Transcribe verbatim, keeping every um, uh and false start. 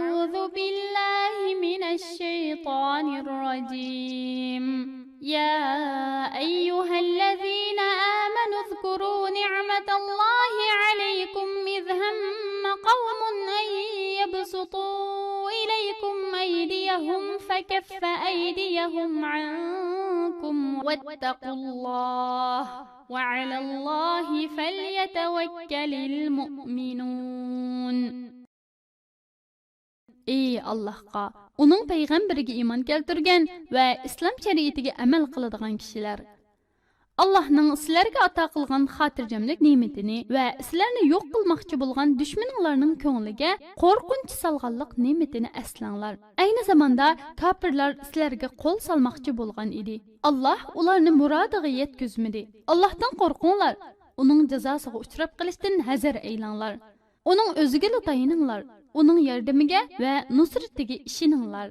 أعوذ بالله من الشيطان الرجيم. يا أيها الذين آمنوا اذكروا نعمة الله عليكم إذ هم قوم أن يبسطوا إليكم أيديهم فكف أيديهم عنكم واتقوا الله وعلى الله فليتوكل المؤمنون. ئى ئاللاھقا، ئۇنىڭ پەيغەمبىرىگە ئىمان كەلتۈرگەن ۋە ئىسلام شەرىئىتىگە ئەمەل قىلىدىغان كىشىلەر! ئاللاھنىڭ سىلەرگە ئاتا قىلغان خاتىرجەملىك نېمىتىنى ۋە سىلەرنى يوق قىلماقچى بولغان دۈشمىنىڭلارنىڭ كۆڭلىگە قورقۇنچ سالغانلىق نېمىتىنى ئەسلەڭلار. ئەينى زاماندا كاپىرلار سىلەرگە قول سالماقچى بولغان ئىدى. ئاللاھ ئۇلارنى مۇرادىغا يەتكۈزمىدى. ئاللاھتىن قورقۇڭلار، ئۇنىڭ جازاسىغا ئۇچراپ قېلىشتىن ھەزەر ئەيلەڭلار. ئۇنىڭ ئۆزىگىلا تايىنىڭلار. ئۇنىڭ ياردىمىگە ۋە نۇسرىتىگە ئىشىنىڭلار.